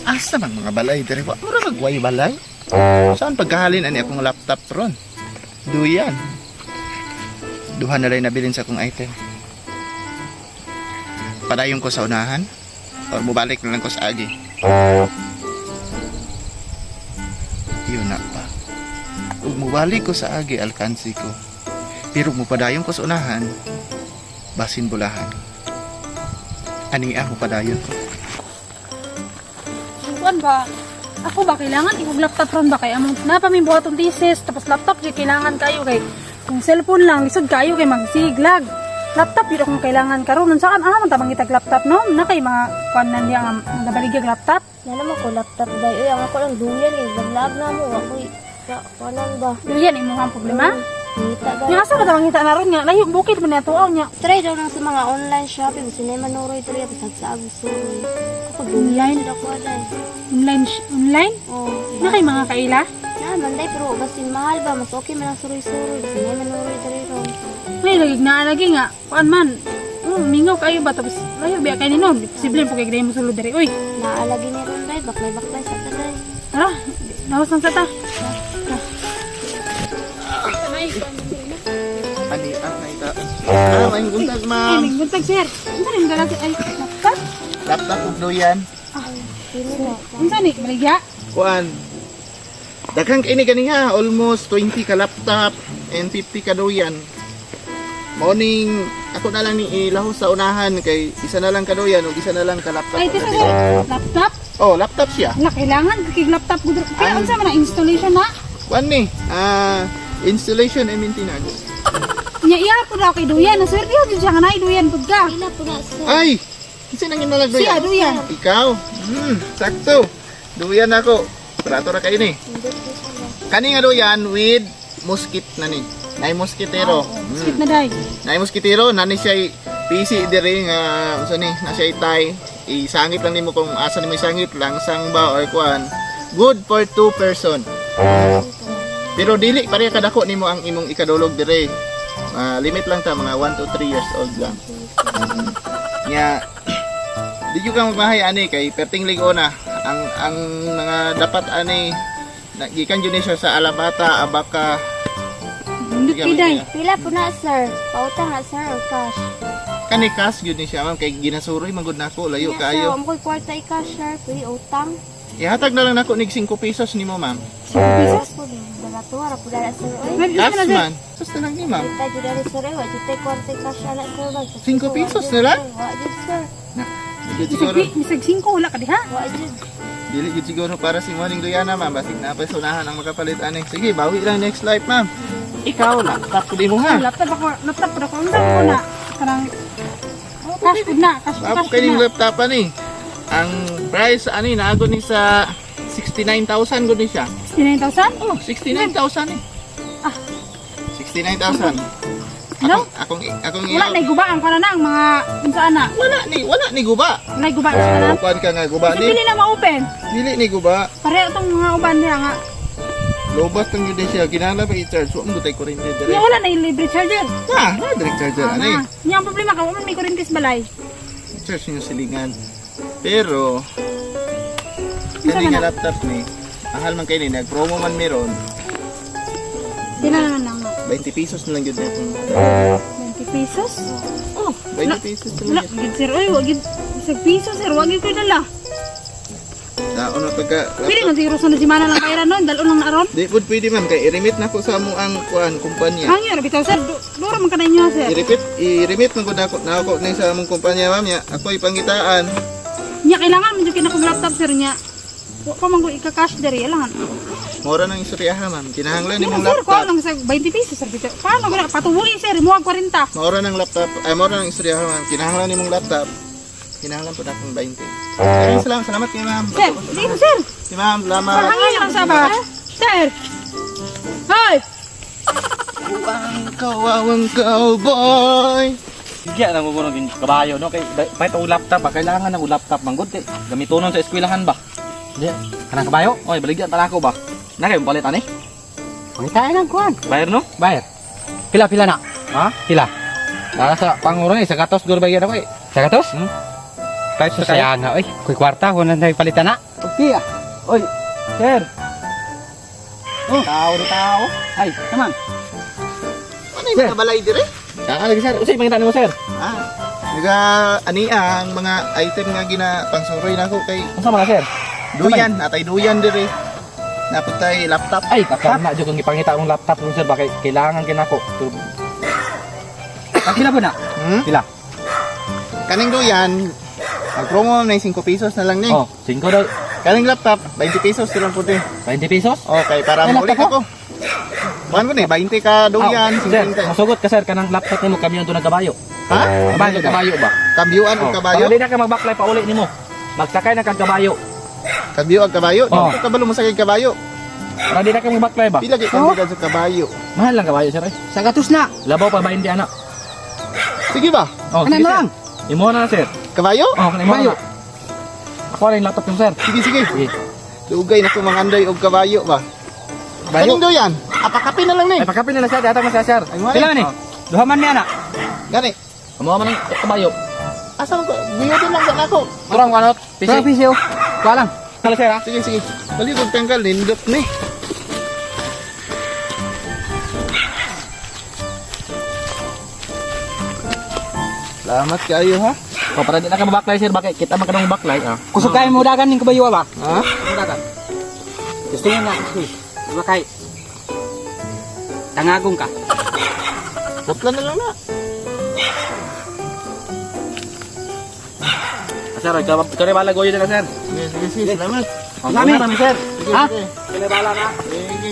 Asa man mga balay diri wa mura magway balay. Saan pagkahalin ani akong laptop ron? Duyan. Duha na lang nabilin sa akong item. Padayon ko sa unahan or mubalik na lang ko sa agi. Yun na pa. Ug mubalik ko sa agi alkansi ko. Pero mupadayon ko sa unahan, basin bulahan. Ani ah, mupadayon ko. Kuan ba? Ako ba kailangan ikog laptop ron ba kay among na pa mi buhaton thesis tapos laptop jud kailangan kayo kay kung cellphone lang lisod kayo kay magsiglag. Laptop jud akong kailangan karon unsa kan ah man ta mangitag laptop no? Na kay mga kuan nan diya nga nabaligyag laptop. Na naman ko laptop dai. Uy, ang ako lang duyan eh. Laglag na mo. Ako kanan ba? Duyan imo ang problema. Ngita Nya ba? asa ba ta mangita na ron nga layo bukid man na tuaw nya. Try daw lang sa mga online shopping. Gusto na manuroy tuloy. Pasag sa suroy. Ako duyan Online? jud ako dai. Online online Oh. na kay mga kaila. Na man dai pero basin mahal ba mas okay man ang suroy-suroy. Gusto na manuroy tuloy ron. May lagi na lagi nga kuan man. Oh, mingaw kayo ba tapos layo biya kay nino. Posible po kay gday mo sulod diri. Uy, Naalagi ni ron dai. Baklay-baklay sa ta dai. tara. Nawas lang sa ta. Ani ah, naita. Ah, may buntag Ay, ma'am. may buntag, sir. Unsa rin dala ay laptop? Laptop ug duyan. Pili na. Unsa ni baligya? Kuan. Daghang kini ganiha, almost 20 ka laptop and 50 ka duyan. Morning, ako na lang ni ilaho sa unahan kay isa na lang ka duyan ug isa na lang ka laptop. Ay, tisa sir. Laptop? Oh, laptop siya. Wala kailangan kay laptop gud. Kaya Ang- unsa man ang installation na? Kuan ni, installation and maintenance. Nya iya pud ako kay duyan. Naswerte jud siya nga naay duyan pud ka. Pila po na sir. Ay, kinsa nang imong Siya duyan? duyan. Ikaw? Sakto. Duyan ako. Prato ra kay ni. Hindi po sila. Kani nga duyan with musket na ni. Nay musketero. Skip na day. Nay musketero nani siya PC diri nga unsa ni na siya itay. Isangit lang nimo kung asa nimo isangit langsang ba or kuan. Good for two person. Pero dili pareha kadako nimo ang imong ikadulog dire. Ah, limit lang ta mga 1 to 3 years old lang. Nya di jud ka magmahay ani kay perting ligo na ang mga dapat ani na, gikan jud ni siya sa Alabata, Abaka. Nindot kay day. Pila po na sir. Pautang na sir or cash. Kani cash gyud ni siya ma'am kay ginasuroy man gud nako layo Sir, kaayo. wa mo ko'y kwarta i-cash sir. Pwede utang. Ihatag na lang nako nig 5 pesos nimo ma'am. 5 pesos. Ako, dala to, harap po dala sir. Oy, May Cash na sir. man. Sus na lang ni ma'am. kita jud dali sir. Oy, wa jud tay kwarta i-cash ana sir. Bag. 5 pesos na lang? Wa jud sir. Na, di jud Bisag siguro bisag 5 wala ka diha. Wa jud. dili jud siguro para si Morning Duyana ma'am basig na pa sunahan ang makapalit ani. Sige, bawi lang next life ma'am. Ikaw laptop ko di mo ha. Laptop ako, laptop pud ako. Unsa ko na? Kanang cash pud na, cash Apo cash kay pud ning na. laptop ani. Ang price ani naagod ni sa 69,000 gud ni siya. 69,000? Oh, 69,000 eh. Ah. 69,000. No? Akong akong akong Wala na guba ang kana na ang mga unsa ana. Wala ni guba. Wala guba sa kana. Kuan ka nga guba Kasi ni. pili na ma-open. Dili ni guba. Pareho tong mga uban niya nga. Lobas kang yun siya ginala pa i-charge. Wa mo tay kuryente dire. Nya wala na yung libre charger. Ah, na direct charger Ah, ani. na. Nya ang problema ka, wala may kuryente sa balay. Charge niyo silingan. Pero Unsa kani man nga na? laptop ni mahal man kay ni nag-promo man meron. Pila na lang na. 20 pesos na lang yun na 20 pesos? Oh, 20 pesos na Wala, lang yun. gid sir. Oy, wag gid isang piso sir, wag gid ko dala. Daon na pagka Pili man siguro sa semana lang bayaran nun, dalon lang na aron. Di pud pwede ma'am kay i-remit na ko sa amo ang kuan kumpanya. Hangyo ra bitaw sir, duro man ka na inyo sir. I-remit man gud ako na ako ni sa among kumpanya ma'am ya. Ako ipangitaan. Nya kailangan man jud kay akong laptop sir nya. Wa pa man ko ika-cash diri alangan. Mora nang istoryaha ma'am. Kinahanglan Pero nimong sir, kuha laptop. lang sa 20 pesos sir bitaw. Paano ko na patubuhi sir, mo ang 40. Mora nang laptop. Ay mora nang istoryaha ma'am. Kinahanglan nimong laptop. Kinahanglan pud akong 20. Ay, salamat, salamat kay ma'am. Sir, di mo sir. Si ma'am, salamat. Hangyo lang sa ba. Sir. Hoy! Ang kawawang cowboy. Hindi na mo ng kabayo no kay pahit og laptop ba kailangan ng laptop man gud kay gamitonon sa eskwelahan ba. Di, kanang kabayo? Oy baligyan ta nako ba. Na kayo palit ani? Pangitain ang kuan. Bayar no? Bayar. Pila pila na. Ha? Pila. Para sa panguro ni sa gatos gud bayar ako eh. Sa gatos? Kahit Sa sayang na oy. Kuy kwarta ko na palitan na. Okay ah. Oy, sir. Oh. Tao ni tao. Ay, naman. Ano yung mga balay dire? Ah, lagi sir. Unsay pangita nimo, sir? Ah, naga ani ang mga item nga gina pangsuroy nako kay Unsa man na, sir? duyan, natay duyan dire. Naputay laptop. Ay, kapag na jud kung gipangita akong laptop nun, sir, bakit kailangan kinako. Pero Ang pila po na? Hmm? pila? Kaning duyan, mag-promo na 5 pesos na lang ni. Oh, 5 daw. Kaning laptop, 20 pesos silang puti. 20 pesos? Okay, para Ay, maulit laptop ako. Kuan ko ni, 20 ka duyan, Ah, sir, 50. masugot ka sir kanang laptop nimo kamiyon do nagkabayo. Ha? Kabayo, kabayo ba? Kambyuan og kabayo? Para di na ka magbaklay pa uli nimo. Magsakay na kag kabayo. Kambyo ang kabayo? Oh. Dito kabalo mo sakay kabayo. Para di na ka magbaklay ba? Pila kay kambyo sa kabayo. Mahal lang kabayo sir eh. Sa gatos na. Labaw pa 20 ana. Sige ba? Oh, Ano sige, na sir. lang? Imo na sir. Kabayo? Oh, kana imo Kabayo. na. Ako rin laptop nimo sir. Sige, sige. Sige. Dugay na ko mga anday og kabayo ba. Kabayo? Kaning duyan? Apakapin na lang ni. Ay pakapin na lang sir, datang mo sir. sir. Ay, wala. Pila man ni? Duha man ni ana. Gani. Amo man ang kabayo. Asa man ko? Buyodon lang sa nako. Turang kanot. PC. Pila piso. Kuha lang. Kala sir ha. Sige, sige. Bali kog tanggal nindot ni. Salamat kayo ha. Oh, para di na ka mabaklay sir, bakit kita man kanang baklay ah. Kusog kayo mo dagan ning kabayo ba? Ha? Mo dagan. Gusto mo na. Diba kay? Tangagong ka. Putla na lang na. Ah, sir, ikaw ikaw na bahala goyo na sir. Sige, sige, sige. Salamat. Oh, salamat Salamat. sir. Sige, Ha? sige. Ikaw na bahala na. Sige.